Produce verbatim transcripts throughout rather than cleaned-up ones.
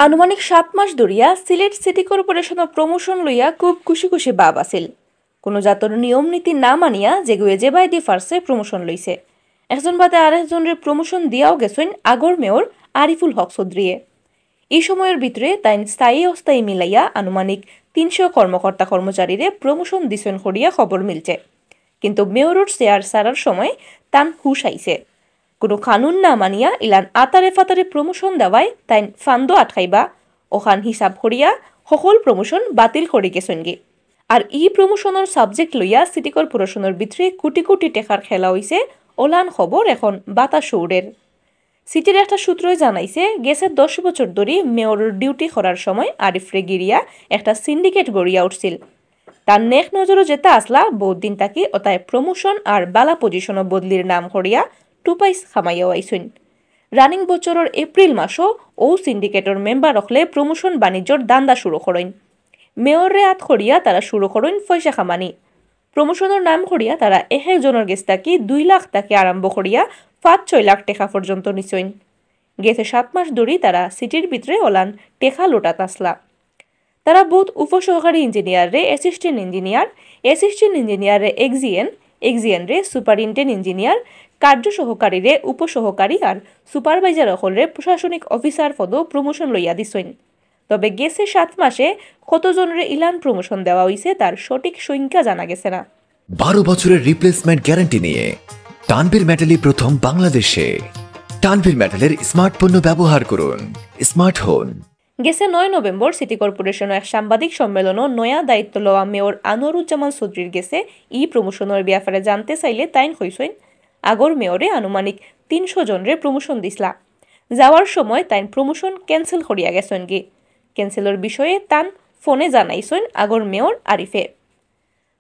আনুমানিক সাত মাস ধরিয়া সিলেট সিটি কর্পোরেশনর প্রমোশন লইয়া খুব খুশি খুশি ভাব আছিল। কোনো জাতর নিয়ম নীতি না মানিয়া যেগুয়ে যেবায়দি পারছে প্রমোশন লইছে। একজন বাদে আরেকজনরে প্রমোশন দিয়াও গেছইন আগর মেয়র আরিফুল হক চৌধুরীয়ে। এই সময়র ভিতরে তাইন স্থায়ী অস্থায়ী মিলাইয়া আনুমানিক তিনশো কর্মকর্তা কর্মচারীরে প্রমোশন দিছইন করিয়া খবর মিলছে। কিন্তু মেয়রর চেয়ার ছাড়ার সময় তান হুশ আইছে। কোনো কানুন না মানিয়া ইলান আতারে ফাতারে প্রমোশন দেওয়ায় তাইন ফান্দ আটকাইবা, ওখান হিসাব করিয়া সকল প্রমোশন বাতিল করি গেছইনগি। আর ই প্রমোশনর সাবজেক্ট লইয়া সিটি কর্পোরেশনর ভিতরে কোটি কোটি টেকার খেলা অইছে, ওলান খবর এখন বাতাস উড়ের। সিটির একটা সূত্রই জানাইছে, গেছে দশ বছর ধরি মেয়রর ডিউটি করার সময় আরিফরে গিরিয়া একটা সিন্ডিকেট গড়িয়া উঠছিল। তার নেক নজরও যেটা আসলা, বহুত দিন তাকি ওতায় প্রমোশন আর বালা পজিশনও বদলির নাম করিয়া টুপাইস খামাইয়াও আইছইন। রানিং বছরর এপ্রিল মাসও ও সিন্ডিকেটর মেম্বার অকলে প্রমোশন বাণিজ্যর দান্দা শুরু করইন। মেয়ররে আত করিয়া তারা শুরু করইন পয়সা খামানি। প্রমোশনর নাম করিয়া তারা এক একজনর গেছ থাকি দুই লাখ থাকি আরম্ভ করিয়া পাঁচ ছয় লাখ টেকা পর্যন্ত নিছইন। গেছে সাত মাস ধরি তারা সিটির ভিতরে ওলান টেকা লুটাত আসলা। তারা বহুত উপসহকারী ইঞ্জিনিয়াররে অ্যাসিস্ট্যান্ট ইঞ্জিনিয়ার, অ্যাসিস্ট্যান্ট ইঞ্জিনিয়াররে এক্সিএন, এক্সিএনরে সুপারিনটেন্ডেন্ট ইঞ্জিনিয়ার, কার্য সহকারীরে উপসহকারী আর সুপারভাইজার অকলরে প্রশাসনিক অফিসার পদও প্রমোশন লইয়া দিছইন। তবে গেছে সাত মাসে কতজনরে ইলান প্রমোশন দেওয়া অইছে তার সঠিক সংখ্যা জানা গেছে না। বারো বছরের রিপ্লেসমেন্ট গ্যারান্টি নিয়ে তানভীর মেটালি প্রথম বাংলাদেশে। তানভীর মেটালের স্মার্ট পণ্য ব্যবহার করুন, স্মার্ট হন। গেছে নয় নভেম্বর সিটি কর্পোরেশনর এক সাংবাদিক সম্মেলনও নয়া দায়িত্ব লওয়া মেয়র আনোয়ারুজ্জামান চৌধুরীর গেছে ই প্রমোশনর ব্যাপারে জানতে চাইলে তাইন কইছইন, আগর মেয়রে আনুমানিক তিনশো জনরে প্রমোশন দিছলা। যাওয়ার সময় তাইন প্রমোশন ক্যান্সেল করিয়া গেছইনগি। ক্যান্সেলর বিষয়ে তান ফোনে জানাইছইন আগর মেয়র আরিফে।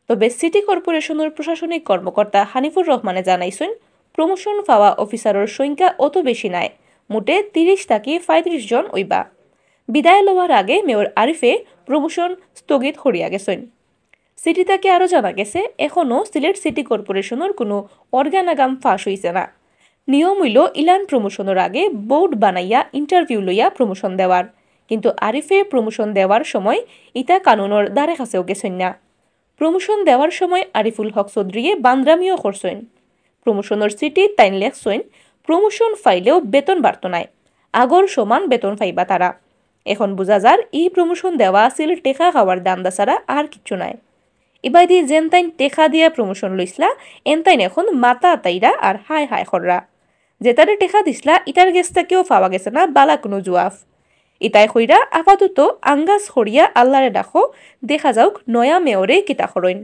তবে সিটি কর্পোরেশনর প্রশাসনিক কর্মকর্তা হানিফুর রহমানে জানাইছইন, প্রমোশন পাওয়া অফিসারর সংখ্যা অত বেশি নায়, মোটে তিরিশ থাকি পঁয়ত্রিশ জন অইবা। বিদায় লওয়ার আগে মেয়র আরিফে প্রমোশন স্থগিত করিয়া গেছইন। সিটি থাকি আরও জানা গেছে, এখনও সিলেট সিটি কর্পোরেশনর কোনো অর্গানাগাম ফাঁস অইছে না। নিয়ম অইল ইলান প্রমোশনর আগে বোর্ড বানাইয়া ইন্টারভিউ লইয়া প্রমোশন দেওয়ার, কিন্তু আরিফে প্রমোশন দেওয়ার সময় ইতা কানুনর ধারে কাছেও গেছইন না। প্রমোশন দেওয়ার সময় আরিফুল হক চৌধুরীয়ে বান্দরামিও করছইন। প্রমোশনর চিঠিত তাইন লেখছইন, প্রমোশন পাইলেও বেতন বাড়তো নায়, আগর সমান বেতন পাইবা তারা। এখন বুঝা যার ই প্রমোশন দেওয়া আছিল টেকা খাওয়ার দান্দা ছাড়া আর কিচ্ছু নায়। ইবায়দি যেন তাইন টেকা দিয়া প্রমোশন লইছলা, এন তাইন এখন মাথা আতাইরা আর হায় হায় কররা। যেতারে টেকা দিছলা, ইতার গেছ থাকিও পাওয়া গেছে না বালা কোনো জুয়াফ। ইতায় কইরা আপাতত আঙ্গাজ করিয়া আল্লারে ডাকো, দেখা যাউক নয়া মেয়রে কিতা করইন।